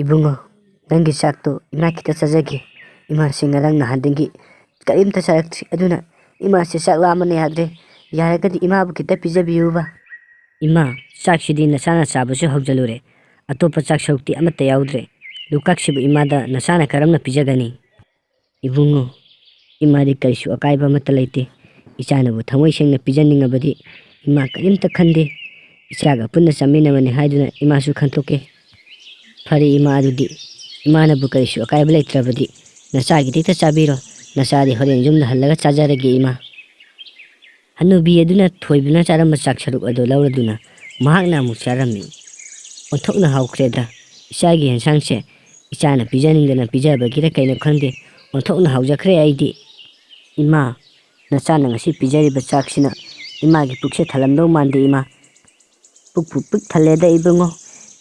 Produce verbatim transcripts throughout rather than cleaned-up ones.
ꯏꯕꯨꯡꯉꯣ, ꯅꯪꯒꯤ ꯆꯥꯛꯇꯣ ꯏꯃꯥ ꯈꯤꯇ ꯆꯥꯖꯒꯦ꯫ ꯏꯃꯥꯁꯤ ꯉꯔꯥꯡ ꯅꯍꯥꯟꯗꯒꯤ ꯀꯔꯤꯝꯇ ꯆꯥꯔꯛꯇ꯭ꯔꯤ꯫ ꯑꯗꯨꯅ ꯏꯃꯥꯁꯤ ꯆꯥꯛ ꯂꯥꯝꯃꯅꯤ ꯌꯥꯗ꯭ꯔꯦ꯫ ꯌꯥꯔꯒꯗꯤ ꯏꯃꯥꯕꯨ ꯈꯤꯇ ꯄꯤꯖꯕꯤꯌꯨꯕ꯫ ꯏꯃꯥ, ꯆꯥꯛꯁꯤꯗꯤ ꯅꯆꯥꯅ ꯆꯥꯕꯁꯨ ꯍꯧꯖꯤꯜꯂꯨꯔꯦ꯫ ꯑꯇꯣꯞꯄ ꯆꯥꯛ ꯁꯔꯨꯛꯇꯤ ꯑꯃꯠꯇ ꯌꯥꯎꯗ꯭ꯔꯦ꯫ ꯂꯨꯀꯥꯛꯁꯤꯕꯨ ꯏꯃꯥꯗ ꯅꯆꯥꯅ ꯀꯔꯝꯅ ꯄꯤꯖꯒꯅꯤ? ꯏꯕꯨꯡꯉꯣ, ꯏꯃꯥꯗꯤ ꯀꯔꯤꯁꯨ ꯑꯀꯥꯏꯕ ꯑꯃꯠꯇ ꯂꯩꯇꯦ꯫ ꯏꯆꯥꯅꯕꯨ ꯊꯃꯣꯏ ꯁꯦꯡꯅ ꯄꯤꯖꯅꯤꯡꯉꯕꯗꯤ ꯏꯃꯥ ꯀꯔꯤꯝꯇ ꯈꯟꯗꯦ꯫ ꯏꯆꯥꯒ ꯄꯨꯟꯅ ꯆꯥꯃꯤꯟꯅꯕꯅꯤ ꯍꯥꯏꯗꯨꯅ ꯏꯃꯥꯁꯨ ꯈꯟꯇꯣꯛꯀꯦ꯫ ꯐꯔꯦ ꯏꯃꯥ, ꯑꯗꯨꯗꯤ ꯏꯃꯥꯅꯕꯨ ꯀꯔꯤꯁꯨ ꯑꯀꯥꯏꯕ ꯂꯩꯇ꯭ꯔꯕꯗꯤ ꯅꯆꯥꯒꯤꯗꯤ ꯍꯦꯛꯇ ꯆꯥꯕꯤꯔꯣ꯫ ꯅꯆꯥꯗꯤ ꯍꯣꯔꯦꯟ ꯌꯨꯝꯗ ꯍꯜꯂꯒ ꯆꯥꯖꯔꯒꯦ ꯏꯃꯥ꯫ ꯍꯅꯨꯕꯤ ꯑꯗꯨꯅ ꯊꯣꯏꯕꯅ ꯆꯥꯔꯝꯕ ꯆꯥꯛ ꯁꯔꯨꯛ ꯑꯗꯨ ꯂꯧꯔꯗꯨꯅ ꯃꯍꯥꯛꯅ ꯑꯃꯨꯛ ꯆꯥꯔꯝꯃꯤ꯫ ꯑꯣꯟꯊꯣꯛꯅ ꯍꯥꯎꯈ꯭ꯔꯦꯗ꯫ ꯏꯆꯥꯒꯤ ꯌꯦꯟꯁꯥꯡꯁꯦ ꯏꯆꯥꯅ ꯄꯤꯖꯅꯤꯡꯗꯅ ꯄꯤꯖꯕꯒꯤꯔ ꯀꯩꯅꯣ ꯈꯪꯗꯦ, ꯑꯣꯟꯊꯣꯛꯅ ꯍꯥꯎꯖꯈ꯭ꯔꯦ ꯑꯩꯗꯤ꯫ ꯏꯃꯥ, ꯅꯆꯥꯅ ꯉꯁꯤ ꯄꯤꯖꯔꯤꯕ ꯆꯥꯛꯁꯤꯅ ꯏꯃꯥꯒꯤ ꯄꯨꯛꯁꯦ ꯊꯜꯂꯝꯗꯧ ꯃꯥꯟꯗꯦ ꯏꯃꯥ꯫ ꯄꯨꯛꯄꯨ ꯄꯤꯛ ꯊꯜꯂꯦꯗ ꯏꯕꯨꯡꯉꯣ꯫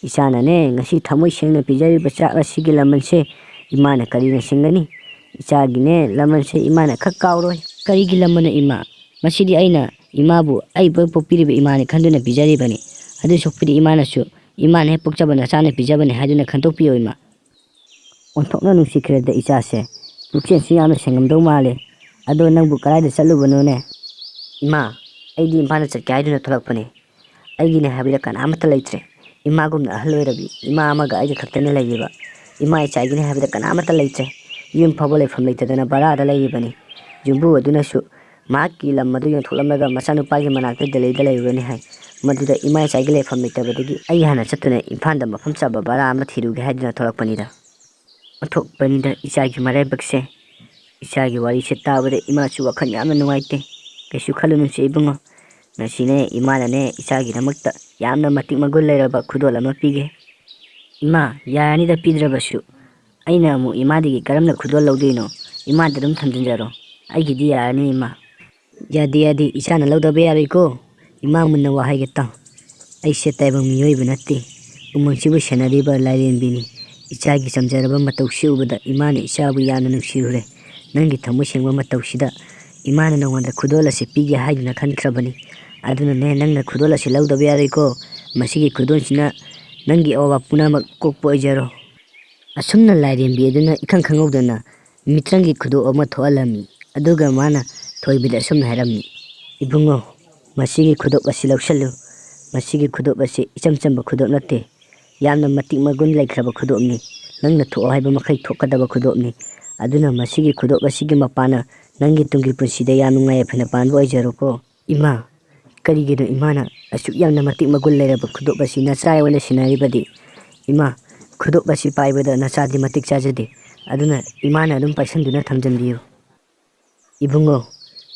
ꯏꯆꯥꯅꯅꯦ ꯉꯁꯤ ꯊꯃꯣꯏ ꯁꯦꯡꯅ ꯄꯤꯖꯔꯤꯕ ꯆꯥꯛ ꯑꯁꯤꯒꯤ ꯂꯃꯟꯁꯦ ꯏꯃꯥꯅ ꯀꯔꯤꯅ ꯁꯤꯡꯒꯅꯤ? ꯏꯆꯥꯒꯤꯅꯦ ꯂꯃꯟꯁꯦ ꯏꯃꯥꯅ ꯈꯛ ꯀꯥꯎꯔꯣꯏ꯫ ꯀꯔꯤꯒꯤ ꯂꯃꯟꯅꯣ ꯏꯃꯥ? ꯃꯁꯤꯗꯤ ꯑꯩꯅ ꯏꯃꯥꯕꯨ ꯑꯩꯕꯨ ꯍꯦꯛ ꯄꯣꯛꯄꯤꯔꯤꯕ ꯏꯃꯥꯅꯤ ꯈꯟꯗꯨꯅ ꯄꯤꯖꯔꯤꯕꯅꯤ꯫ ꯑꯗꯨ ꯁꯔꯨꯛꯄꯨꯗꯤ ꯏꯃꯥꯅꯁꯨ ꯏꯃꯥꯅ ꯍꯦꯛ ꯄꯣꯛꯆꯕ ꯅꯆꯥꯅ ꯄꯤꯖꯕꯅꯤ ꯍꯥꯏꯗꯨꯅ ꯈꯟꯗꯣꯛꯄꯤꯌꯣ ꯏꯃꯥ꯫ ꯑꯣꯟꯊꯣꯛꯅ ꯅꯨꯡꯁꯤꯈ꯭ꯔꯦꯗ ꯏꯆꯥꯁꯦ꯫ ꯄꯨꯛꯆꯦꯜꯁꯨ ꯌꯥꯝꯅ ꯁꯦꯡꯉꯝꯗꯧ ꯃꯥꯜꯂꯦ꯫ ꯑꯗꯣ ꯅꯪꯕꯨ ꯀꯗꯥꯏꯗ ꯆꯠꯂꯨꯕꯅꯣꯅꯦ? ꯏꯃꯥ, ꯑꯩꯗꯤ ꯏꯝꯐꯥꯜꯗ ꯆꯠꯀꯦ ꯍꯥꯏꯗꯨꯅ ꯊꯣꯛꯂꯛꯄꯅꯦ꯫ ꯑꯩꯒꯤꯅꯦ ꯍꯥꯏꯕꯗ ꯀꯅꯥꯃꯠꯇ ꯂꯩꯇ꯭ꯔꯦ꯫ ꯏꯃꯥꯒꯨꯝꯅ ꯑꯍꯜ ꯑꯣꯏꯔꯕꯤ ꯏꯃꯥ ꯑꯃꯒ ꯑꯩꯒ ꯈꯛꯇꯅ ꯂꯩꯔꯤꯕ꯫ ꯏꯃꯥ ꯏꯆꯥꯒꯤꯅꯦ ꯍꯥꯏꯕꯗ ꯀꯅꯥꯃꯠꯇ ꯂꯩꯇ꯭ꯔꯦ꯫ ꯌꯨꯝ ꯐꯥꯎꯕ ꯂꯩꯐꯝ ꯂꯩꯇꯗꯅ ꯚꯔꯥꯗ ꯂꯩꯔꯤꯕꯅꯤ꯫ ꯌꯨꯝꯕꯨ ꯑꯗꯨꯅꯁꯨ ꯃꯍꯥꯛꯀꯤ ꯂꯝ ꯑꯗꯨ ꯌꯣꯟꯊꯣꯛꯂꯝꯂꯒ ꯃꯆꯥꯅꯨꯄꯥꯒꯤ ꯃꯅꯥꯛꯇ ꯗꯦꯜꯂꯤꯗ ꯂꯩꯔꯨꯔꯅꯤ ꯍꯥꯏ꯫ ꯃꯗꯨꯗ ꯏꯃꯥ ꯏꯆꯥꯒꯤ ꯂꯩꯐꯝ ꯂꯩꯇꯕꯗꯒꯤ ꯑꯩ ꯍꯥꯟꯅ ꯆꯠꯇꯨꯅ ꯏꯝꯐꯥꯜꯗ ꯃꯐꯝ ꯆꯥꯕ ꯚꯔꯥ ꯑꯃ ꯊꯤꯔꯨꯒꯦ ꯍꯥꯏꯗꯨꯅ ꯊꯣꯛꯂꯛꯄꯅꯤꯗ꯫ ꯑꯣꯟꯊꯣꯛꯄꯅꯤꯗ ꯏꯆꯥꯒꯤ ꯃꯔꯥꯏꯕꯛꯁꯦ꯫ ꯏꯆꯥꯒꯤ ꯋꯥꯔꯤꯁꯦ ꯇꯥꯕꯗ ꯏꯃꯥꯁꯨ ꯋꯥꯈꯜ ꯌꯥꯝꯅ ꯅꯨꯡꯉꯥꯏꯇꯦ꯫ ꯀꯩꯁꯨ ꯈꯜꯂꯨꯅꯨꯁꯦ ꯏꯕꯨꯡꯉꯣ꯫ ꯉꯁꯤꯅꯦ ꯏꯃꯥꯅꯅꯦ ꯏꯆꯥꯒꯤꯗꯃꯛꯇ ꯌꯥꯝꯅ ꯃꯇꯤꯛ ꯃꯒꯨꯟ ꯂꯩꯔꯕ ꯈꯨꯗꯣꯜ ꯑꯃ ꯄꯤꯒꯦ꯫ ꯏꯃꯥ, ꯌꯥꯔꯅꯤꯗ ꯄꯤꯗ꯭ꯔꯕꯁꯨ꯫ ꯑꯩꯅ ꯑꯃꯨꯛ ꯏꯃꯥꯗꯒꯤ ꯀꯔꯝꯅ ꯈꯨꯗꯣꯜ ꯂꯧꯗꯣꯏꯅꯣ? ꯏꯃꯥꯗ ꯑꯗꯨꯝ ꯊꯝꯖꯤꯟꯖꯔꯣ꯫ ꯑꯩꯒꯤꯗꯤ ꯌꯥꯔꯅꯤ ꯏꯃꯥ꯫ ꯌꯥꯗꯦ, ꯌꯥꯗꯦ, ꯏꯆꯥꯅ ꯂꯧꯗꯕ ꯌꯥꯔꯣꯏꯀꯣ꯫ ꯏꯃꯥ ꯃꯨꯟꯅ ꯋꯥ ꯍꯥꯏꯒꯦ ꯇꯥꯎ꯫ ꯑꯩꯁꯦ ꯇꯥꯏꯕꯪ ꯃꯤꯑꯣꯏꯕ ꯅꯠꯇꯦ꯫ ꯎꯃꯪꯁꯤꯕꯨ ꯁꯦꯟꯅꯔꯤꯕ ꯂꯥꯏꯔꯦꯝꯕꯤꯅꯤ꯫ ꯏꯆꯥꯒꯤ ꯆꯝꯖꯔꯕ ꯃꯇꯧꯁꯤ ꯎꯕꯗ ꯏꯃꯥꯅ ꯏꯆꯥꯕꯨ ꯌꯥꯝꯅ ꯅꯨꯡꯁꯤꯔꯨꯔꯦ꯫ ꯅꯪꯒꯤ ꯊꯃꯣꯏ ꯁꯦꯡꯕ ꯃꯇꯧꯁꯤꯗ ꯏꯃꯥꯅ ꯅꯉꯣꯟꯗ ꯈꯨꯗꯣꯜ ꯑꯁꯤ ꯄꯤꯒꯦ ꯍꯥꯏꯗꯨꯅ ꯈꯟꯈ꯭ꯔꯕꯅꯤ꯫ ꯑꯗꯨꯅꯅꯦ, ꯅꯪꯅ ꯈꯨꯗꯣꯜ ꯑꯁꯤ ꯂꯧꯗꯕ ꯌꯥꯔꯣꯏꯀꯣ꯫ ꯃꯁꯤꯒꯤ ꯈꯨꯗꯣꯜꯁꯤꯅ ꯅꯪꯒꯤ ꯑꯋꯥꯕ ꯄꯨꯝꯅꯃꯛ ꯀꯣꯛꯄ ꯑꯣꯏꯖꯔꯣ꯫ ꯑꯁꯨꯝꯅ ꯂꯥꯏꯔꯦꯝꯕꯤ ꯑꯗꯨꯅ ꯏꯈꯪ ꯈꯪꯍꯧꯗꯅ ꯃꯤꯇ꯭ꯔꯪꯒꯤ ꯈꯨꯗꯣꯞ ꯑꯃ ꯊꯣꯛꯍꯜꯂꯝꯃꯤ꯫ ꯑꯗꯨꯒ ꯃꯥꯅ ꯊꯣꯏꯕꯤꯗ ꯑꯁꯨꯝꯅ ꯍꯥꯏꯔꯝꯃꯤ, "ꯏꯕꯨꯡꯉꯣ, ꯃꯁꯤꯒꯤ ꯈꯨꯗꯣꯞ ꯑꯁꯤ ꯂꯧꯁꯤꯜꯂꯨ꯫ ꯃꯁꯤꯒꯤ ꯈꯨꯗꯣꯞ ꯑꯁꯤ ꯏꯆꯝ ꯆꯝꯕ ꯈꯨꯗꯣꯞ ꯅꯠꯇꯦ꯫ ꯌꯥꯝꯅ ꯃꯇꯤꯛ ꯃꯒꯨꯟ ꯂꯩꯈ꯭ꯔꯕ ꯈꯨꯗꯣꯞꯅꯤ꯫ ꯅꯪꯅ ꯊꯣꯛꯑꯣ ꯍꯥꯏꯕ ꯃꯈꯩ ꯊꯣꯛꯀꯗꯕ ꯈꯨꯗꯣꯞꯅꯤ꯫ ꯑꯗꯨꯅ ꯃꯁꯤꯒꯤ ꯈꯨꯗꯣꯞ ꯑꯁꯤꯒꯤ ꯃꯄꯥꯟꯅ ꯅꯪꯒꯤ ꯇꯨꯡꯒꯤ ꯄꯨꯟꯁꯤꯗ ꯌꯥꯝ ꯅꯨꯡꯉꯥꯏ ꯌꯥꯏꯐꯅ ꯄꯥꯟꯕ ꯑꯣꯏꯖꯔꯣꯀꯣ꯫" "ꯏꯃꯥ, ꯀꯔꯤꯒꯤꯅꯣ ꯏꯃꯥꯅ ꯑꯁꯨꯛ ꯌꯥꯝꯅ ꯃꯇꯤꯛ ꯃꯒꯨꯟ ꯂꯩꯔꯕ ꯈꯨꯗꯣꯞ ꯑꯁꯤ ꯅꯆꯥ ꯑꯣꯏꯅ ꯁꯤꯟꯅꯔꯤꯕꯗꯤ? ꯏꯃꯥ, ꯈꯨꯗꯣꯞ ꯑꯁꯤ ꯄꯥꯏꯕꯗ ꯅꯆꯥꯗꯤ ꯃꯇꯤꯛ ꯆꯥꯖꯗꯦ꯫ ꯑꯗꯨꯅ ꯏꯃꯥꯅ ꯑꯗꯨꯝ ꯄꯥꯏꯁꯟꯗꯨꯅ ꯊꯝꯖꯟꯕꯤꯌꯨ꯫" "ꯏꯕꯨꯡꯉꯣ,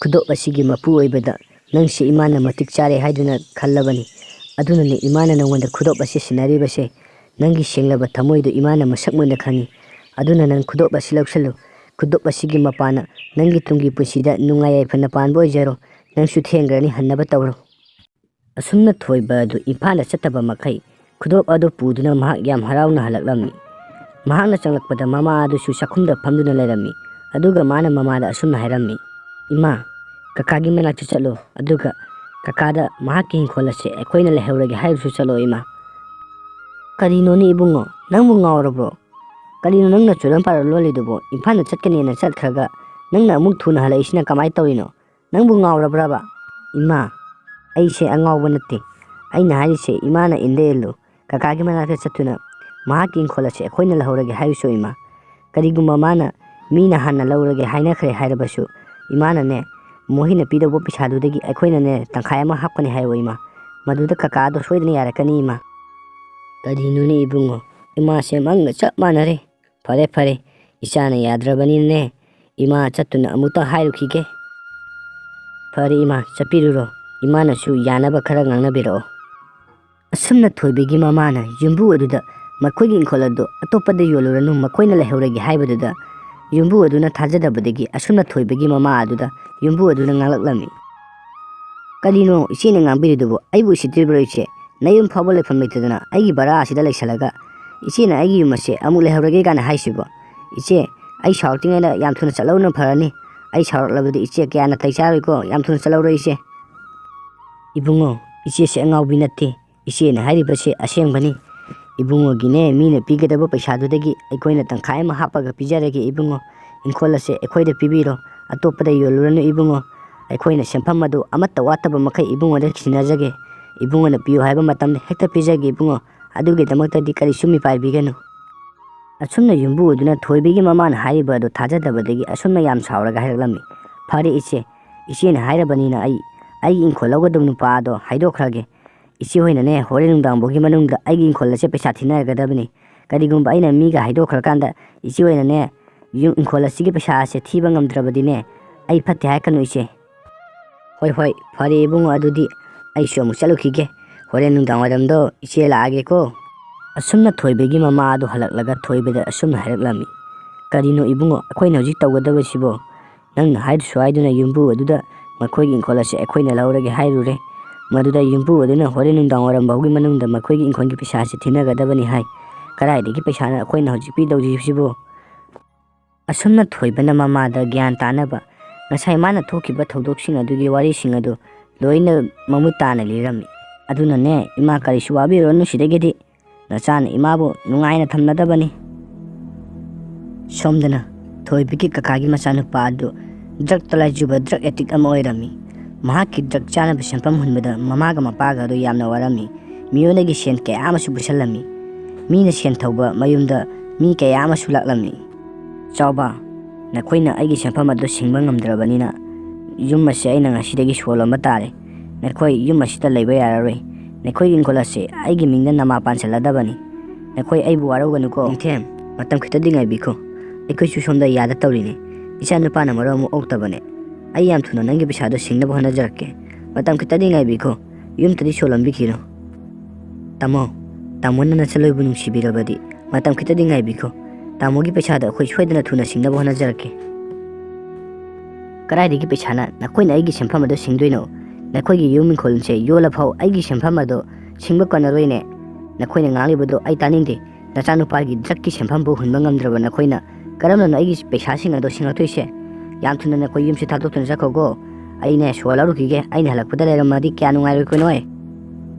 ꯈꯨꯗꯣꯞ ꯑꯁꯤꯒꯤ ꯃꯄꯨ ꯑꯣꯏꯕꯗ ꯅꯪꯁꯤ ꯏꯃꯥꯅ ꯃꯇꯤꯛ ꯆꯥꯔꯦ ꯍꯥꯏꯗꯨꯅ ꯈꯜꯂꯕꯅꯤ꯫ ꯑꯗꯨꯅꯅꯤ ꯏꯃꯥꯅ ꯅꯉꯣꯟꯗ ꯈꯨꯗꯣꯞ ꯑꯁꯤ ꯁꯤꯟꯅꯔꯤꯕꯁꯦ꯫ ꯅꯪꯒꯤ ꯁꯦꯡꯂꯕ ꯊꯃꯣꯏꯗꯨ ꯏꯃꯥꯅ ꯃꯁꯛ ꯃꯨꯟꯅ ꯈꯪꯉꯤ꯫ ꯑꯗꯨꯅ ꯅꯪ ꯈꯨꯗꯣꯞ ꯑꯁꯤ ꯂꯧꯁꯤꯜꯂꯨ꯫ ꯈꯨꯗꯣꯞ ꯑꯁꯤꯒꯤ ꯃꯄꯥꯟꯅ ꯅꯪꯒꯤ ꯇꯨꯡꯒꯤ ꯄꯨꯟꯁꯤꯗ ꯅꯨꯡꯉꯥꯏ ꯌꯥꯏꯐꯅ ꯄꯥꯟꯕ ꯑꯣꯏꯖꯔꯣ꯫ ꯅꯪꯁꯨ ꯊꯦꯡꯈ꯭ꯔꯅꯤ, ꯍꯟꯅꯕ ꯇꯧꯔꯣ꯫" ꯑꯁꯨꯝꯅ ꯊꯣꯏꯕ ꯑꯗꯨ ꯏꯝꯐꯥꯜꯗ ꯆꯠꯇꯕ ꯃꯈꯩ ꯈꯨꯗꯣꯞ ꯑꯗꯨ ꯄꯨꯗꯨꯅ ꯃꯍꯥꯛ ꯌꯥꯝ ꯍꯔꯥꯎꯅ ꯍꯜꯂꯛꯂꯝꯃꯤ꯫ ꯃꯍꯥꯛꯅ ꯆꯪꯂꯛꯄꯗ ꯃꯃꯥ ꯑꯗꯨꯁꯨ ꯆꯥꯛꯈꯨꯝꯗ ꯐꯝꯗꯨꯅ ꯂꯩꯔꯝꯃꯤ꯫ ꯑꯗꯨꯒ ꯃꯥꯅ ꯃꯃꯥꯗ ꯑꯁꯨꯝꯅ ꯍꯥꯏꯔꯝꯃꯤ, "ꯏꯃꯥ, ꯀꯀꯥꯒꯤ ꯃꯅꯥꯛꯇ ꯆꯠꯂꯨ, ꯑꯗꯨꯒ ꯀꯀꯥꯗ ꯃꯍꯥꯛꯀꯤ ꯏꯪꯈꯣꯜ ꯑꯁꯤ ꯑꯩꯈꯣꯏꯅ ꯂꯩꯍꯧꯔꯒꯦ ꯍꯥꯏꯔꯨꯁꯨ ꯆꯠꯂꯣ ꯏꯃꯥ꯫" "ꯀꯔꯤꯅꯣꯅꯦ ꯏꯕꯨꯡꯉꯣ, ꯅꯪꯕꯨ ꯉꯥꯎꯔꯕ꯭ꯔꯣ? ꯀꯔꯤꯅꯣ ꯅꯪꯅ ꯆꯨꯔꯝ ꯄꯥꯔ ꯂꯣꯜꯂꯤꯗꯨꯕꯣ? ꯏꯝꯐꯥꯜꯗ ꯆꯠꯀꯅꯦꯅ ꯆꯠꯈ꯭ꯔꯒ ꯅꯪꯅ ꯑꯃꯨꯛ ꯊꯨꯅ ꯍꯜꯂꯛꯏꯁꯤꯅ ꯀꯃꯥꯏꯅ ꯇꯧꯔꯤꯅꯣ? ꯅꯪꯕꯨ ꯉꯥꯎꯔꯕ꯭ꯔꯕ?" "ꯏꯃꯥ, ꯑꯩꯁꯦ ꯑꯉꯥꯎꯕ ꯅꯠꯇꯦ꯫ ꯑꯩꯅ ꯍꯥꯏꯔꯤꯁꯦ ꯏꯃꯥꯅ ꯏꯟꯗ ꯏꯜꯂꯨ꯫ ꯀꯀꯥꯒꯤ ꯃꯅꯥꯛꯇ ꯆꯠꯇꯨꯅ ꯃꯍꯥꯛꯀꯤ ꯏꯪꯈꯣꯜ ꯑꯁꯦ ꯑꯩꯈꯣꯏꯅ ꯂꯧꯍꯧꯔꯒꯦ ꯍꯥꯏꯔꯨꯁꯨ ꯏꯃꯥ꯫ ꯀꯔꯤꯒꯨꯝꯕ ꯃꯥꯅ ꯃꯤꯅ ꯍꯥꯟꯅ ꯂꯧꯔꯒꯦ ꯍꯥꯏꯅꯈ꯭ꯔꯦ ꯍꯥꯏꯔꯕꯁꯨ ꯏꯃꯥꯅꯅꯦ, ꯃꯣꯍꯤꯅ ꯄꯤꯗꯧꯕ ꯄꯩꯁꯥꯗꯨꯗꯒꯤ ꯑꯩꯈꯣꯏꯅꯅꯦ ꯇꯪꯈꯥꯏ ꯑꯃ ꯍꯥꯞꯀꯅꯤ ꯍꯥꯏꯌꯣ ꯏꯃꯥ꯫ ꯃꯗꯨꯗ ꯀꯀꯥꯗꯣ ꯁꯣꯏꯗꯅ ꯌꯥꯔꯛꯀꯅꯤ ꯏꯃꯥ꯫" "ꯀꯔꯤꯅꯣꯅꯦ ꯏꯕꯨꯡꯉꯣ, ꯏꯃꯥꯁꯦ ꯃꯪꯒ ꯆꯞ ꯃꯥꯟꯅꯔꯦ꯫ ꯐꯔꯦ ꯐꯔꯦ, ꯏꯆꯥꯅ ꯌꯥꯗ꯭ꯔꯕꯅꯤꯅꯅꯦ, ꯏꯃꯥ ꯆꯠꯇꯨꯅ ꯑꯃꯨꯛꯇ ꯍꯥꯏꯔꯨꯈꯤꯒꯦ꯫" "ꯐꯔꯦ ꯏꯃꯥ, ꯆꯠꯄꯤꯔꯨꯔꯣ꯫ ꯏꯃꯥꯅꯁꯨ ꯌꯥꯅꯕ ꯈꯔ ꯉꯥꯡꯅꯕꯤꯔꯛꯑꯣ꯫" ꯑꯁꯨꯝꯅ ꯊꯣꯏꯕꯤꯒꯤ ꯃꯃꯥꯅ ꯌꯨꯝꯕꯨ ꯑꯗꯨꯗ ꯃꯈꯣꯏꯒꯤ ꯏꯪꯈꯣꯜ ꯑꯗꯨ ꯑꯇꯣꯞꯄꯗ ꯌꯣꯜꯂꯨꯔꯅꯨ, ꯃꯈꯣꯏꯅ ꯂꯩꯍꯧꯔꯒꯦ ꯍꯥꯏꯕꯗꯨꯗ ꯌꯨꯝꯕꯨ ꯑꯗꯨꯅ ꯊꯥꯖꯗꯕꯗꯒꯤ ꯑꯁꯨꯝꯅ ꯊꯣꯏꯕꯤꯒꯤ ꯃꯃꯥ ꯑꯗꯨꯗ ꯌꯨꯝꯕꯨ ꯑꯗꯨꯅ ꯉꯥꯡꯂꯛꯂꯝꯃꯤ꯫ "ꯀꯔꯤꯅꯣ ꯏꯆꯦꯅ ꯉꯥꯡꯕꯤꯔꯤꯗꯨꯕꯨ? ꯑꯩꯕꯨ ꯎꯁꯤꯠꯇ꯭ꯔꯤꯕ꯭ꯔꯣ ꯏꯆꯦ? ꯅꯌꯨꯝ ꯐꯥꯎꯕ ꯂꯩꯐꯝ ꯂꯩꯇꯗꯅ ꯑꯩꯒꯤ ꯚꯔꯥ ꯑꯁꯤꯗ ꯂꯩꯁꯜꯂꯒ ꯏꯆꯦꯅ ꯑꯩꯒꯤ ꯌꯨꯝ ꯑꯁꯦ ꯑꯃꯨꯛ ꯂꯩꯍꯧꯔꯒꯦ ꯀꯥꯏꯅ ꯍꯥꯏꯁꯤꯕꯣ? ꯏꯆꯦ, ꯑꯩ ꯁꯥꯎꯔꯛꯇ꯭ꯔꯤꯉꯩꯗ ꯌꯥꯝ ꯊꯨꯅ ꯆꯠꯍꯧꯕꯅ ꯐꯔꯅꯤ꯫ ꯑꯩ ꯁꯥꯎꯔꯛꯂꯕꯗꯤ ꯏꯆꯦ ꯀꯌꯥ ꯅꯥꯇꯩ ꯆꯥꯔꯣꯏꯀꯣ꯫ ꯌꯥꯝ ꯊꯨꯅ ꯆꯠꯍꯧꯔꯣ ꯏꯆꯦ꯫" "ꯏꯕꯨꯡꯉꯣ, ꯏꯆꯦꯁꯦ ꯑꯉꯥꯎꯕꯤ ꯅꯠꯇꯦ꯫ ꯏꯆꯦꯅ ꯍꯥꯏꯔꯤꯕꯁꯦ ꯑꯁꯦꯡꯕꯅꯤ꯫ "ꯏꯕꯨꯡꯉꯣꯒꯤꯅꯦ, ꯃꯤꯅ ꯄꯤꯒꯗꯕ ꯄꯩꯁꯥꯗꯨꯗꯒꯤ ꯑꯩꯈꯣꯏꯅ ꯇꯪꯈꯥꯏ ꯑꯃ ꯍꯥꯞꯄꯒ ꯄꯤꯖꯔꯒꯦ ꯏꯕꯨꯡꯉꯣ꯫ ꯏꯪꯈꯣꯜ ꯑꯁꯦ ꯑꯩꯈꯣꯏꯗ ꯄꯤꯕꯤꯔꯣ, ꯑꯇꯣꯞꯄꯗ ꯌꯣꯜꯂꯨꯔꯅꯨ ꯏꯕꯨꯡꯉꯣ꯫ ꯑꯩꯈꯣꯏꯅ ꯁꯦꯟꯐꯝ ꯑꯗꯨ ꯑꯃꯠꯇ ꯋꯥꯠꯇꯕ ꯃꯈꯩ ꯏꯕꯨꯡꯉꯣꯗ ꯁꯤꯟꯅꯖꯒꯦ꯫ ꯏꯕꯨꯡꯉꯣꯅ ꯄꯤꯌꯨ ꯍꯥꯏꯕ ꯃꯇꯝꯗ ꯍꯦꯛꯇ ꯄꯤꯖꯒꯦ ꯏꯕꯨꯡꯉꯣ꯫ ꯑꯗꯨꯒꯤꯗꯃꯛꯇꯗꯤ ꯀꯔꯤꯁꯨ ꯃꯤꯄꯥꯏꯕꯤꯒꯅꯨ"꯫ ꯑꯁꯨꯝꯅ ꯌꯨꯝꯕꯨ ꯑꯗꯨꯅ ꯊꯣꯏꯕꯤꯒꯤ ꯃꯃꯥꯅ ꯍꯥꯏꯔꯤꯕ ꯑꯗꯨ ꯊꯥꯖꯗꯕꯗꯒꯤ ꯑꯁꯨꯝꯅ ꯌꯥꯝ ꯁꯥꯎꯔꯒ ꯍꯥꯏꯔꯛꯂꯝꯃꯤ, "ꯐꯔꯦ ꯏꯆꯦ, ꯏꯆꯦꯅ ꯍꯥꯏꯔꯕꯅꯤꯅ ꯑꯩ ꯑꯩꯒꯤ ꯏꯪꯈꯣꯜ ꯂꯧꯒꯗꯕ ꯅꯨꯄꯥ ꯑꯗꯣ ꯍꯥꯏꯗꯣꯛꯈ꯭ꯔꯒꯦ꯫ ꯏꯆꯦ ꯍꯣꯏꯅꯅꯦ, ꯍꯣꯔꯦꯟ ꯅꯨꯡꯗꯥꯡ ꯐꯥꯎꯒꯤ ꯃꯅꯨꯡꯗ ꯑꯩꯒꯤ ꯏꯪꯈꯣꯜ ꯑꯁꯦ ꯄꯩꯁꯥ ꯊꯤꯅꯔꯒꯗꯕꯅꯤ꯫ ꯀꯔꯤꯒꯨꯝꯕ ꯑꯩꯅ ꯃꯤꯒ ꯍꯥꯏꯗꯣꯛꯈ꯭ꯔꯀꯥꯟꯗ ꯏꯆꯦ ꯍꯣꯏꯅꯅꯦ, ꯌꯨꯝ ꯏꯪꯈꯣꯜ ꯑꯁꯤꯒꯤ ꯄꯩꯁꯥ ꯑꯁꯦ ꯊꯤꯕ ꯉꯝꯗ꯭ꯔꯕꯗꯤꯅꯦ, ꯑꯩ ꯐꯠꯇꯦ ꯍꯥꯏꯔꯛꯀꯅꯨ ꯏꯆꯦ"꯫ "ꯍꯣꯏ, ꯍꯣꯏ, ꯐꯔꯦ ꯏꯕꯨꯡꯉꯣ, ꯑꯗꯨꯗꯤ ꯑꯩꯁꯨ ꯑꯃꯨꯛ ꯆꯠꯂꯨꯈꯤꯒꯦ꯫ ꯍꯣꯔꯦꯟ ꯅꯨꯡꯗꯥꯡ ꯋꯥꯏꯔꯝꯗꯣ ꯏꯆꯦ ꯂꯥꯛꯑꯒꯦꯀꯣ"꯫ ꯑꯁꯨꯝꯅ ꯊꯣꯏꯕꯒꯤ ꯃꯃꯥ ꯑꯗꯨ ꯍꯜꯂꯛꯂꯒ ꯊꯣꯏꯕꯗ ꯑꯁꯨꯝꯅ ꯍꯥꯏꯔꯛꯂꯝꯃꯤ, "ꯀꯔꯤꯅꯣ ꯏꯕꯨꯡꯉꯣ, ꯑꯩꯈꯣꯏꯅ ꯍꯧꯖꯤꯛ ꯇꯧꯒꯗꯕꯁꯤꯕꯣ? ꯅꯪꯅ ꯍꯥꯏꯗꯨꯁꯨ ꯍꯥꯏꯗꯨꯅ ꯌꯨꯝꯕꯨ ꯑꯗꯨꯗ ꯃꯈꯣꯏꯒꯤ ꯏꯪꯈꯣꯜ ꯑꯁꯦ ꯑꯩꯈꯣꯏꯅ ꯂꯧꯔꯒꯦ ꯍꯥꯏꯔꯨꯔꯦ꯫ ꯃꯗꯨꯗ ꯌꯨꯝꯕꯨ ꯑꯗꯨꯅ ꯍꯣꯔꯦꯟ ꯅꯨꯡꯗꯥꯡ ꯋꯥꯏꯔꯝ ꯐꯥꯎꯒꯤ ꯃꯅꯨꯡꯗ ꯃꯈꯣꯏꯒꯤ ꯏꯪꯈꯣꯜꯒꯤ ꯄꯩꯁꯥ ꯑꯁꯤ ꯊꯤꯅꯒꯗꯕꯅꯤ ꯍꯥꯏ꯫ ꯀꯗꯥꯏꯗꯒꯤ ꯄꯩꯁꯥꯅ ꯑꯩꯈꯣꯏꯅ ꯍꯧꯖꯤꯛ ꯄꯤꯗꯧꯔꯤꯕꯁꯤꯕꯣ?" ꯑꯁꯨꯝꯅ ꯊꯣꯏꯕꯅ ꯃꯃꯥꯗ ꯒ꯭ꯌꯥꯟ ꯇꯥꯅꯕ ꯉꯁꯥꯏ ꯃꯥꯅ ꯊꯣꯛꯈꯤꯕ ꯊꯧꯗꯣꯛꯁꯤꯡ ꯑꯗꯨꯒꯤ ꯋꯥꯔꯤꯁꯤꯡ ꯑꯗꯨ ꯂꯣꯏꯅ ꯃꯃꯨꯠ ꯇꯥꯅ ꯂꯤꯔꯝꯃꯤ꯫ "ꯑꯗꯨꯅꯅꯦ ꯏꯃꯥ, ꯀꯔꯤꯁꯨ ꯋꯥꯕꯤꯔꯨꯔꯅꯨ, ꯁꯤꯗꯒꯤꯗꯤ ꯅꯆꯥꯅ ꯏꯃꯥꯕꯨ ꯅꯨꯡꯉꯥꯏꯅ ꯊꯝꯅꯗꯕꯅꯤ"꯫ ꯁꯣꯝꯗꯅ ꯊꯣꯏꯕꯒꯤ ꯀꯀꯥꯒꯤ ꯃꯆꯥꯅꯨꯄꯥ ꯑꯗꯨ ꯗ꯭ꯔꯛꯇ ꯂꯥꯏꯆꯨꯕ ꯗ꯭ꯔꯛ ꯑꯦꯗꯤꯛ ꯑꯃ ꯑꯣꯏꯔꯝꯃꯤ꯫ ꯃꯍꯥꯛꯀꯤ ꯗ꯭ꯔꯛ ꯆꯥꯅꯕ ꯁꯦꯟꯐꯝ ꯍꯨꯟꯕꯗ ꯃꯃꯥꯒ ꯃꯄꯥꯒ ꯑꯗꯨ ꯌꯥꯝꯅ ꯋꯥꯔꯝꯃꯤ꯫ ꯃꯤꯑꯣꯟꯅꯒꯤ ꯁꯦꯟ ꯀꯌꯥ ꯑꯃꯁꯨ ꯄꯨꯁꯜꯂꯝꯃꯤ꯫ ꯃꯤꯅ ꯁꯦꯟ ꯊꯧꯕ ꯃꯌꯨꯝꯗ ꯃꯤ ꯀꯌꯥ ꯑꯃꯁꯨ ꯂꯥꯛꯂꯝꯃꯤ꯫ "ꯆꯥꯎꯕ, ꯅꯈꯣꯏꯅ ꯑꯩꯒꯤ ꯁꯦꯟꯐꯝ ꯑꯗꯨ ꯁꯤꯡꯕ ꯉꯝꯗ꯭ꯔꯕꯅꯤꯅ, ꯌꯨꯝ ꯑꯁꯤ ꯑꯩꯅ ꯉꯁꯤꯗꯒꯤ ꯁꯣꯜꯂꯝꯕ ꯇꯥꯔꯦ꯫ ꯅꯈꯣꯏ ꯌꯨꯝ ꯑꯁꯤꯗ ꯂꯩꯕ ꯌꯥꯔꯔꯣꯏ꯫ ꯅꯈꯣꯏꯒꯤ ꯏꯪꯈꯣꯜ ꯑꯁꯤ ꯑꯩꯒꯤ ꯃꯤꯡꯗ ꯅꯃꯥ ꯄꯥꯟꯁꯤꯜꯂꯗꯕꯅꯤ꯫ ꯅꯈꯣꯏ ꯑꯩꯕꯨ ꯋꯥꯔꯧꯒꯅꯨꯀꯣ"꯫ "ꯅꯤꯡꯊꯦꯝ, ꯃꯇꯝ ꯈꯤꯇꯗꯤ ꯉꯥꯏꯕꯤꯈꯣ꯫ ꯑꯩꯈꯣꯏꯁꯨ ꯁꯣꯝꯗ ꯌꯥꯗ ꯇꯧꯔꯤꯅꯦ꯫ ꯏꯆꯥ ꯅꯨꯄꯥꯅ ꯃꯔꯣꯜ ꯑꯃ ꯑꯣꯛꯇꯕꯅꯦ꯫ ꯑꯩ ꯌꯥꯝ ꯊꯨꯅ ꯅꯪꯒꯤ ꯄꯩꯁꯥꯗꯣ ꯁꯤꯡꯅꯕ ꯍꯣꯠꯅꯖꯔꯛꯀꯦ꯫ ꯃꯇꯝ ꯈꯤꯇꯗꯤ ꯉꯥꯏꯕꯤꯈꯣ꯫ ꯌꯨꯝꯇꯗꯤ ꯁꯣꯜꯂꯝꯕꯤꯈꯤꯅꯨ"꯫ "ꯇꯥꯃꯣ, ꯇꯥꯃꯣꯅ ꯅꯆꯟ ꯂꯣꯏꯕꯨ ꯅꯨꯡꯁꯤꯕꯤꯔꯕꯗꯤ ꯃꯇꯝ ꯈꯤꯇꯗꯤ ꯉꯥꯏꯕꯤꯈꯣ꯫ ꯇꯥꯃꯣꯒꯤ ꯄꯩꯁꯥꯗꯣ ꯑꯩꯈꯣꯏ ꯁꯣꯏꯗꯅ ꯊꯨꯅ ꯁꯤꯡꯅꯕ ꯍꯣꯠꯅꯖꯔꯛꯀꯦ"꯫ "ꯀꯗꯥꯏꯗꯒꯤ ꯄꯩꯁꯥꯅ ꯅꯈꯣꯏꯅ ꯑꯩꯒꯤ ꯁꯦꯟꯐꯝ ꯑꯗꯨ ꯁꯤꯡꯗꯣꯏꯅꯣ? ꯅꯈꯣꯏꯒꯤ ꯌꯨꯝ ꯏꯪꯈꯣꯜꯁꯦ ꯌꯣꯜꯂꯐꯥꯎ ꯑꯩꯒꯤ ꯁꯦꯟꯐꯝ ꯑꯗꯣ ꯁꯤꯡꯕ ꯀꯣꯟꯅꯔꯣꯏꯅꯦ꯫ ꯅꯈꯣꯏꯅ ꯉꯥꯡꯂꯤꯕꯗꯣ ꯑꯩ ꯇꯥꯅꯤꯡꯗꯦ꯫ ꯅꯆꯥꯅꯨꯄꯥꯒꯤ ꯗ꯭ꯔꯛꯀꯤ ꯁꯦꯟꯐꯝꯕꯨ ꯍꯨꯟꯕ ꯉꯝꯗ꯭ꯔꯕ ꯅꯈꯣꯏꯅ ꯀꯔꯝꯅꯅꯣ ꯑꯩꯒꯤ ꯄꯩꯁꯥꯁꯤꯡ ꯑꯗꯣ ꯁꯤꯡꯂꯛꯇꯣꯏꯁꯦ? ꯌꯥꯝ ꯊꯨꯅ ꯅꯈꯣꯏ ꯌꯨꯝꯁꯤ ꯊꯥꯗꯣꯛꯇꯨꯅ ꯆꯠꯈ꯭ꯔꯣꯀꯣ꯫ ꯑꯩꯅꯦ ꯁꯣꯔ ꯂꯧꯔꯨꯈꯤꯒꯦ꯫ ꯑꯩꯅ ꯍꯜꯂꯛꯄꯗ ꯂꯩꯔꯝꯃꯗꯤ ꯀꯌꯥ ꯅꯨꯡꯉꯥꯏꯔꯣꯏꯀꯣ ꯅꯣꯏ"꯫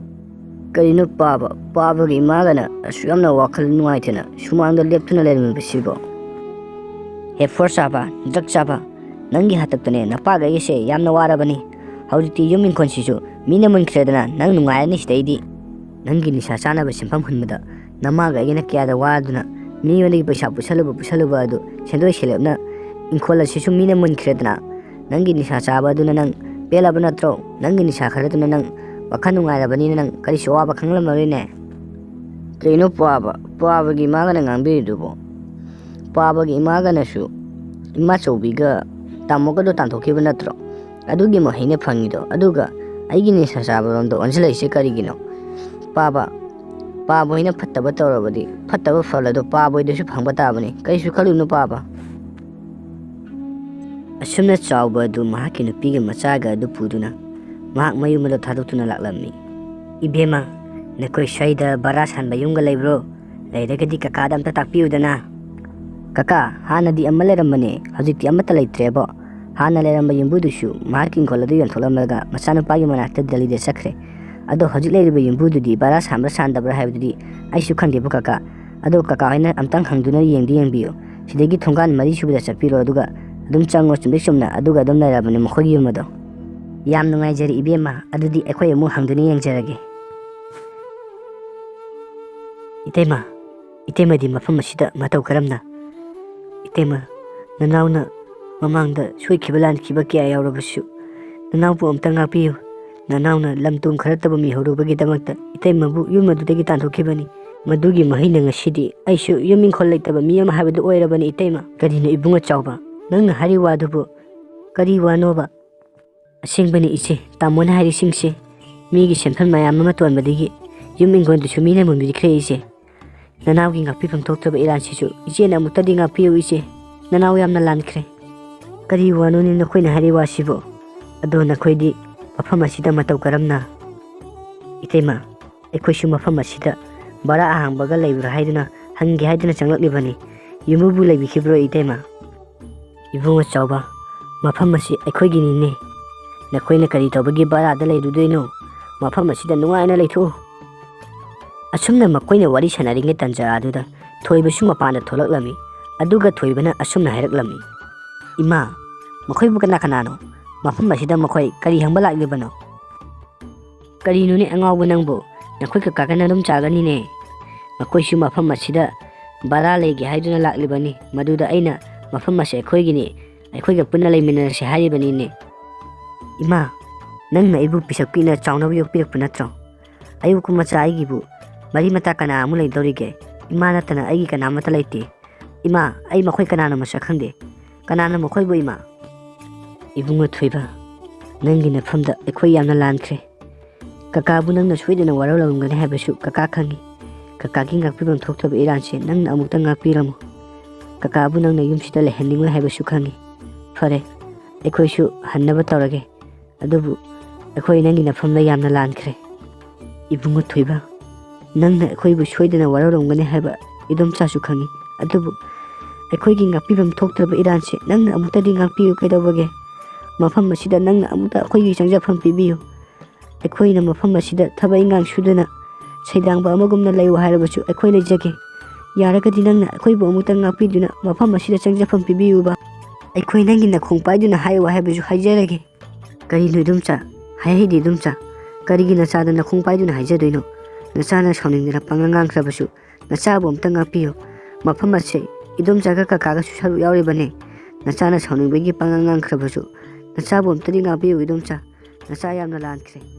ꯀꯔꯤꯅꯣ ꯄꯥꯕ? ꯄꯥꯕꯒꯤ ꯏꯃꯥꯒꯅ ꯑꯁꯨꯛ ꯌꯥꯝꯅ ꯋꯥꯈꯜ ꯅꯨꯡꯉꯥꯏꯇꯅ ꯁꯨꯃꯥꯡꯗ ꯂꯦꯞꯇꯨꯅ ꯂꯩꯔꯝꯃꯤꯕꯁꯤꯕꯣ? ꯍꯦ ꯐꯣꯔ ꯆꯥꯕ, ꯗ꯭ꯔꯛ ꯆꯥꯕ, ꯅꯪꯒꯤ ꯍꯥꯛꯇꯛꯇꯅꯦ ꯅꯄꯥꯒ ꯑꯩꯒꯁꯦ ꯌꯥꯝꯅ ꯋꯥꯔꯕꯅꯤ꯫ ꯍꯧꯖꯤꯛꯇꯤ ꯌꯨꯝ ꯏꯪꯈꯣꯜꯁꯤꯁꯨ ꯃꯤꯅ ꯃꯨꯟꯈ꯭ꯔꯦꯗꯅ, ꯅꯪ ꯅꯨꯡꯉꯥꯏꯔꯅꯤ ꯁꯤꯗꯩꯗꯤ꯫ ꯅꯪꯒꯤ ꯅꯤꯁꯥ ꯆꯥꯅꯕ ꯁꯦꯟꯐꯝ ꯍꯨꯟꯕꯗ ꯅꯃꯥꯒ ꯑꯩꯒꯅ ꯀꯌꯥꯗ ꯋꯥꯗꯨꯅ ꯃꯤꯉꯣꯟꯗꯒꯤ ꯄꯩꯁꯥ ꯄꯨꯁꯜꯂꯨꯕ ꯄꯨꯁꯜꯂꯨꯕ ꯑꯗꯨ ꯁꯦꯟꯗꯣꯏ ꯁꯦꯂꯦꯞꯅ ꯏꯪꯈꯣꯜ ꯑꯁꯤꯁꯨ ꯃꯤꯅ ꯃꯨꯟꯈ꯭ꯔꯦꯗꯅ꯫ ꯅꯪꯒꯤ ꯅꯤꯁꯥ ꯆꯥꯕ ꯑꯗꯨꯅ ꯅꯪ ꯄꯦꯜꯂꯕ ꯅꯠꯇ꯭ꯔꯣ? ꯅꯪꯒꯤ ꯅꯤꯁꯥ ꯈꯔꯗꯨꯅ ꯅꯪ ꯋꯥꯈꯜ ꯅꯨꯡꯉꯥꯏꯔꯕꯅꯤꯅ ꯅꯪ ꯀꯔꯤꯁꯨ ꯑꯋꯥꯕ ꯈꯪꯂꯝꯃꯔꯣꯏꯅꯦ꯫ ꯀꯩꯅꯣ ꯄꯥꯕ? ꯄꯥꯕꯒꯤ ꯏꯃꯥꯒꯅ ꯉꯥꯡꯕꯤꯔꯤꯗꯨꯕꯣ? ꯄꯥꯕꯒꯤ ꯏꯃꯥꯒꯅꯁꯨ ꯏꯃꯥꯆꯧꯕꯤꯒ ꯇꯥꯃꯣꯒꯗꯣ ꯇꯥꯟꯊꯣꯛꯈꯤꯕ ꯅꯠꯇ꯭ꯔꯣ? ꯑꯗꯨꯒꯤ ꯃꯍꯩꯅ ꯐꯪꯉꯤꯗꯣ, ꯑꯗꯨꯒ ꯑꯩꯒꯤ ꯅꯤꯁꯥ ꯆꯥꯕꯔꯣꯝꯗ ꯑꯣꯟꯁꯤꯜꯂꯛꯏꯁꯦ ꯀꯔꯤꯒꯤꯅꯣ? ꯄꯥꯕ, ꯄꯥꯕ ꯍꯣꯏꯅ ꯐꯠꯇꯕ ꯇꯧꯔꯕꯗꯤ ꯐꯠꯇꯕ ꯐꯜ ꯑꯗꯣ ꯄꯥꯕ ꯍꯣꯏꯗꯁꯨ ꯐꯪꯕ ꯇꯥꯕꯅꯤ꯫ ꯀꯔꯤꯁꯨ ꯈꯜꯂꯨꯅꯨ ꯄꯥꯕ꯫ ꯑꯁꯨꯝꯅ ꯆꯥꯎꯕ ꯑꯗꯨ ꯃꯍꯥꯛꯀꯤ ꯅꯨꯄꯤꯒ ꯃꯆꯥꯒ ꯑꯗꯨ ꯄꯨꯗꯨꯅ ꯃꯍꯥꯛ ꯃꯌꯨꯝ ꯑꯗꯨ ꯊꯥꯗꯣꯛꯇꯨꯅ ꯂꯥꯛꯂꯝꯃꯤ꯫ "ꯏꯕꯦꯝꯃ, ꯅꯈꯣꯏ ꯁ꯭ꯋꯥꯏꯗ ꯚꯔꯥ ꯁꯥꯟꯕ ꯌꯨꯝꯒ ꯂꯩꯕ꯭ꯔꯣ? ꯂꯩꯔꯒꯗꯤ ꯀꯀꯥꯗ ꯑꯝꯇ ꯇꯥꯛꯄꯤꯌꯨꯗꯅ꯫" "ꯀꯀꯥ, ꯍꯥꯟꯅꯗꯤ ꯑꯃ ꯂꯩꯔꯝꯕꯅꯦ, ꯍꯧꯖꯤꯛꯇꯤ ꯑꯃꯠꯇ ꯂꯩꯇ꯭ꯔꯦꯕꯣ꯫ ꯍꯥꯟꯅ ꯂꯩꯔꯝꯕ ꯌꯨꯝꯕꯨꯗꯨꯁꯨ ꯃꯍꯥꯛꯀꯤ ꯏꯪꯈꯣꯜ ꯑꯗꯨ ꯌꯣꯟꯊꯣꯛꯂꯝꯂꯒ ꯃꯆꯥꯅꯨꯄꯥꯒꯤ ꯃꯅꯥꯛꯇ ꯗꯦꯜꯂꯤꯗ ꯆꯠꯈ꯭ꯔꯦ꯫ ꯑꯗꯣ ꯍꯧꯖꯤꯛ ꯂꯩꯔꯤꯕ ꯌꯨꯝꯕꯨꯗꯨꯗꯤ ꯚꯔꯥ ꯁꯥꯟꯕ꯭ꯔꯥ ꯁꯥꯟꯗꯕ꯭ꯔꯥ ꯍꯥꯏꯕꯗꯨꯗꯤ ꯑꯩꯁꯨ ꯈꯪꯗꯦꯕꯣ ꯀꯀꯥ꯫ ꯑꯗꯣ ꯀꯀꯥ ꯍꯣꯏꯅ ꯑꯝꯇꯪ ꯍꯪꯗꯨꯅ ꯌꯦꯡꯗꯤ ꯌꯦꯡꯕꯤꯌꯨ꯫ ꯁꯤꯗꯒꯤ ꯊꯣꯡꯒꯥꯟ ꯃꯔꯤ ꯁꯨꯕꯗ ꯆꯠꯄꯤꯔꯣ, ꯑꯗꯨꯒ ꯑꯗꯨꯝ ꯆꯪꯉꯣ, ꯆꯨꯝꯗ꯭ꯔꯤꯡ ꯆꯨꯝꯅ ꯑꯗꯨꯒ ꯑꯗꯨꯝ ꯂꯩꯔꯕꯅꯦ ꯃꯈꯣꯏꯒꯤ ꯌꯨꯝ ꯑꯗꯣ꯫" "ꯌꯥꯝ ꯅꯨꯡꯉꯥꯏꯖꯔꯦ ꯏꯕꯦꯝꯃ, ꯑꯗꯨꯗꯤ ꯑꯩꯈꯣꯏ ꯑꯃꯨꯛ ꯍꯪꯗꯨꯅ ꯌꯦꯡꯖꯔꯒꯦ꯫" "ꯏꯇꯩꯃ, ꯏꯇꯩꯃꯗꯤ ꯃꯐꯝ ꯑꯁꯤꯗ ꯃꯇꯧ ꯀꯔꯝꯅ?" "ꯏꯇꯩꯃ, ꯅꯅꯥꯎꯅ ꯃꯃꯥꯡꯗ ꯁꯣꯏꯈꯤꯕ ꯂꯥꯟꯈꯤꯕ ꯀꯌꯥ ꯌꯥꯎꯔꯕꯁꯨ ꯅꯅꯥꯎꯕꯨ ꯑꯝꯇ ꯉꯥꯛꯄꯤꯌꯨ꯫ ꯅꯅꯥꯎꯅ ꯂꯝ ꯇꯨꯝ ꯈꯔ ꯇꯧꯕ ꯃꯤ ꯍꯧꯔꯨꯕꯒꯤꯗꯃꯛꯇ ꯏꯇꯩꯃꯕꯨ ꯌꯨꯝ ꯑꯗꯨꯗꯒꯤ ꯇꯥꯟꯊꯣꯛꯈꯤꯕꯅꯤ꯫ ꯃꯗꯨꯒꯤ ꯃꯍꯩꯅ ꯉꯁꯤꯗꯤ ꯑꯩꯁꯨ ꯌꯨꯝ ꯏꯪꯈꯣꯜ ꯂꯩꯇꯕ ꯃꯤ ꯑꯃ ꯍꯥꯏꯕꯗꯨ ꯑꯣꯏꯔꯕꯅꯤ ꯏꯇꯩꯃ꯫" "ꯀꯔꯤꯅꯣ ꯏꯕꯨꯡꯉꯣ ꯆꯥꯎꯕ, ꯅꯪꯅ ꯍꯥꯏꯔꯤ ꯋꯥꯗꯨꯕꯨ ꯀꯔꯤ ꯋꯥꯅꯣꯕ?" "ꯑꯁꯦꯡꯕꯅꯤ ꯏꯆꯦ, ꯇꯥꯃꯣꯅ ꯍꯥꯏꯔꯤꯁꯤꯡꯁꯦ ꯃꯤꯒꯤ ꯁꯦꯟꯐꯝ ꯃꯌꯥꯝ ꯑꯃ ꯇꯣꯟꯕꯗꯒꯤ ꯌꯨꯝ ꯏꯪꯈꯣꯜꯗꯨꯁꯨ ꯃꯤꯅ ꯃꯨꯟꯕꯤꯈ꯭ꯔꯦ ꯏꯆꯦ꯫ ꯅꯅꯥꯎꯒꯤ ꯉꯥꯛꯄꯤꯐꯝ ꯊꯣꯛꯇ꯭ꯔꯕ ꯏꯔꯥꯟꯁꯤꯁꯨ ꯏꯆꯦꯅ ꯑꯃꯨꯛꯇꯗꯤ ꯉꯥꯛꯄꯤꯌꯨ ꯏꯆꯦ꯫ ꯅꯅꯥꯎ ꯌꯥꯝꯅ ꯂꯥꯟꯈ꯭ꯔꯦ꯫" "ꯀꯔꯤ ꯋꯥꯅꯣꯅꯦ ꯅꯈꯣꯏꯅ ꯍꯥꯏꯔꯤ ꯋꯥꯁꯤꯕꯨ? ꯑꯗꯣ ꯅꯈꯣꯏꯗꯤ ꯃꯐꯝ ꯑꯁꯤꯗ ꯃꯇꯧ ꯀꯔꯝꯅ?" "ꯏꯇꯩꯃ, ꯑꯩꯈꯣꯏꯁꯨ ꯃꯐꯝ ꯑꯁꯤꯗ ꯚꯔꯥ ꯑꯍꯥꯡꯕꯒ ꯂꯩꯕ꯭ꯔꯥ ꯍꯥꯏꯗꯨꯅ ꯍꯪꯒꯦ ꯍꯥꯏꯗꯨꯅ ꯆꯪꯂꯛꯂꯤꯕꯅꯤ꯫ ꯌꯨꯝꯕꯨꯕꯨ ꯂꯩꯕꯤꯈꯤꯕ꯭ꯔꯣ ꯏꯇꯩꯃ?" "ꯏꯕꯨꯡꯉꯣ ꯆꯥꯎꯕ, ꯃꯐꯝ ꯑꯁꯤ ꯑꯩꯈꯣꯏꯒꯤꯅꯤꯅꯦ꯫ ꯅꯈꯣꯏꯅ ꯀꯔꯤ ꯇꯧꯕꯒꯤ ꯚꯔꯥꯗ ꯂꯩꯔꯨꯗꯣꯏꯅꯣ? ꯃꯐꯝ ꯑꯁꯤꯗ ꯅꯨꯡꯉꯥꯏꯅ ꯂꯩꯊꯣꯛꯎ꯫" ꯑꯁꯨꯝꯅ ꯃꯈꯣꯏꯅ ꯋꯥꯔꯤ ꯁꯥꯟꯅꯔꯤꯉꯩ ꯇꯟꯖꯥ ꯑꯗꯨꯗ ꯊꯣꯏꯕꯁꯨ ꯃꯄꯥꯟꯗ ꯊꯣꯛꯂꯛꯂꯝꯃꯤ꯫ ꯑꯗꯨꯒ ꯊꯣꯏꯕꯅ ꯑꯁꯨꯝꯅ ꯍꯥꯏꯔꯛꯂꯝꯃꯤ, "ꯏꯃꯥ, ꯃꯈꯣꯏꯕꯨ ꯀꯅꯥ ꯀꯅꯥꯅꯣ? ꯃꯐꯝ ꯑꯁꯤꯗ ꯃꯈꯣꯏ ꯀꯔꯤ ꯍꯪꯕ ꯂꯥꯛꯂꯤꯕꯅꯣ?" "ꯀꯔꯤꯅꯣꯅꯦ ꯑꯉꯥꯎꯕ ꯅꯪꯕꯨ? ꯅꯈꯣꯏ ꯀꯀꯥꯒ ꯅꯗꯣꯝꯆꯥꯒꯅꯤꯅꯦ꯫ ꯃꯈꯣꯏꯁꯨ ꯃꯐꯝ ꯑꯁꯤꯗ ꯚꯔꯥ ꯂꯩꯒꯦ ꯍꯥꯏꯗꯨꯅ ꯂꯥꯛꯂꯤꯕꯅꯤ꯫ ꯃꯗꯨꯗ ꯑꯩꯅ ꯃꯐꯝ ꯑꯁꯤ ꯑꯩꯈꯣꯏꯒꯤꯅꯤ, ꯑꯩꯈꯣꯏꯒ ꯄꯨꯟꯅ ꯂꯩꯃꯤꯟꯅꯔꯁꯤ ꯍꯥꯏꯔꯤꯕꯅꯤꯅꯦ꯫" "ꯏꯃꯥ, ꯅꯪꯅ ꯑꯩꯕꯨ ꯄꯤꯁꯛ ꯄꯤꯛꯅ ꯆꯥꯎꯅꯕ ꯌꯣꯛꯄꯤꯔꯛꯄ ꯅꯠꯇ꯭ꯔꯣ? ꯑꯌꯣꯛꯄ ꯃꯆꯥ ꯑꯩꯒꯤꯕꯨ ꯃꯔꯤ ꯃꯇꯥ ꯀꯅꯥ ꯑꯃꯨꯛ ꯂꯩꯗꯧꯔꯤꯒꯦ? ꯏꯃꯥ ꯅꯠꯇꯅ ꯑꯩꯒꯤ ꯀꯅꯥꯃꯠꯇ ꯂꯩꯇꯦ꯫ ꯏꯃꯥ, ꯑꯩ ꯃꯈꯣꯏ ꯀꯅꯥꯅꯣ ꯃꯁꯛ ꯈꯪꯗꯦ꯫ ꯀꯅꯥꯅꯣ ꯃꯈꯣꯏꯕꯨ, ꯏꯃꯥ?" "ꯏꯕꯨꯡꯉꯣ ꯊꯣꯏꯕ, ꯅꯪꯒꯤ ꯅꯐꯝꯗ ꯑꯩꯈꯣꯏ ꯌꯥꯝꯅ ꯂꯥꯟꯈ꯭ꯔꯦ꯫ ꯀꯀꯥꯕꯨ ꯅꯪꯅ ꯁꯣꯏꯗꯅ ꯋꯥꯔꯧꯔꯝꯒꯅꯤ ꯍꯥꯏꯕꯁꯨ ꯀꯀꯥ ꯈꯪꯏ꯫ ꯀꯀꯥꯒꯤ ꯉꯥꯛꯄꯤꯐꯝ ꯊꯣꯛꯇꯕ ꯏꯔꯥꯟꯁꯦ ꯅꯪꯅ ꯑꯃꯨꯛꯇ ꯉꯥꯛꯄꯤꯔꯝꯃꯨ꯫ ꯀꯀꯥꯕꯨ ꯅꯪꯅ ꯌꯨꯝꯁꯤꯗ ꯂꯩꯍꯟꯅꯤꯡꯉꯣꯏ ꯍꯥꯏꯕꯁꯨ ꯈꯪꯏ꯫ ꯐꯔꯦ, ꯑꯩꯈꯣꯏꯁꯨ ꯍꯟꯅꯕ ꯇꯧꯔꯒꯦ꯫ ꯑꯗꯨꯕꯨ ꯑꯩꯈꯣꯏ ꯅꯪꯒꯤ ꯅꯐꯝꯗ ꯌꯥꯝꯅ ꯂꯥꯟꯈ꯭ꯔꯦ꯫" "ꯏꯕꯨꯡꯉꯣ ꯊꯣꯏꯕ, ꯅꯪꯅ ꯑꯩꯈꯣꯏꯕꯨ ꯁꯣꯏꯗꯅ ꯋꯥꯔꯧꯔꯝꯒꯅꯤ ꯍꯥꯏꯕ ꯏꯗꯣꯝꯆꯥꯁꯨ ꯈꯪꯏ꯫ ꯑꯗꯨꯕꯨ ꯑꯩꯈꯣꯏꯒꯤ ꯉꯥꯛꯄꯤꯐꯝ ꯊꯣꯛꯇ꯭ꯔꯕ ꯏꯔꯥꯟꯁꯦ ꯅꯪꯅ ꯑꯃꯨꯛꯇꯗꯤ ꯉꯥꯛꯄꯤꯌꯨ ꯀꯩꯗꯧꯕꯒꯦ? ꯃꯐꯝ ꯑꯁꯤꯗ ꯅꯪꯅ ꯑꯃꯨꯛꯇ ꯑꯩꯈꯣꯏꯒꯤ ꯆꯪꯖꯐꯝ ꯄꯤꯕꯤꯌꯨ꯫ ꯑꯩꯈꯣꯏꯅ ꯃꯐꯝ ꯑꯁꯤꯗ ꯊꯕꯛ ꯏꯟꯈꯥꯡ ꯁꯨꯗꯨꯅ ꯁꯩꯗꯥꯡꯕ ꯑꯃꯒꯨꯝꯅ ꯂꯩꯌꯨ ꯍꯥꯏꯔꯕꯁꯨ ꯑꯩꯈꯣꯏ ꯂꯩꯖꯒꯦ꯫ ꯌꯥꯔꯒꯗꯤ ꯅꯪꯅ ꯑꯩꯈꯣꯏꯕꯨ ꯑꯃꯨꯛꯇ ꯉꯥꯛꯄꯤꯗꯨꯅ ꯃꯐꯝ ꯑꯁꯤꯗ ꯆꯪꯖꯐꯝ ꯄꯤꯕꯤꯌꯨꯕ꯫ ꯑꯩꯈꯣꯏ ꯅꯪꯒꯤ ꯅꯈꯣꯡ ꯄꯥꯏꯗꯨꯅ ꯍꯥꯏꯌꯨ ꯍꯥꯏꯕꯁꯨ ꯍꯥꯏꯖꯔꯒꯦ꯫" "ꯀꯔꯤꯅꯣ ꯏꯗꯣꯝꯆꯥ? ꯍꯥꯏꯍꯩꯗꯦ ꯏꯗꯣꯝꯆꯥ꯫ ꯀꯔꯤꯒꯤ ꯅꯆꯥꯗ ꯅꯈꯣꯡ ꯄꯥꯏꯗꯨꯅ ꯍꯥꯏꯖꯗꯣꯏꯅꯣ? ꯅꯆꯥꯅ ꯁꯥꯎꯅꯤꯡꯗꯅ ꯄꯪꯉꯥꯡ ꯉꯥꯡꯈ꯭ꯔꯕꯁꯨ ꯅꯆꯥꯕꯨ ꯑꯝꯇ ꯉꯥꯛꯄꯤꯌꯨ꯫ ꯃꯐꯝ ꯑꯁꯦ ꯏꯗꯣꯝꯆꯥꯒ ꯀꯀꯥꯒꯁꯨ ꯁꯔꯨꯛ ꯌꯥꯎꯔꯤꯕꯅꯦ꯫ ꯅꯆꯥꯅ ꯁꯥꯎꯅꯤꯡꯕꯒꯤ ꯄꯪꯉꯥꯡ ꯉꯥꯡꯈ꯭ꯔꯕꯁꯨ ꯅꯆꯥꯕꯨ ꯑꯝꯇꯗꯤ ꯉꯥꯛꯄꯤꯌꯨ ꯏꯗꯣꯝꯆꯥ꯫ ꯅꯆꯥ ꯌꯥꯝꯅ ꯂꯥꯟꯈ꯭ꯔꯦ꯫"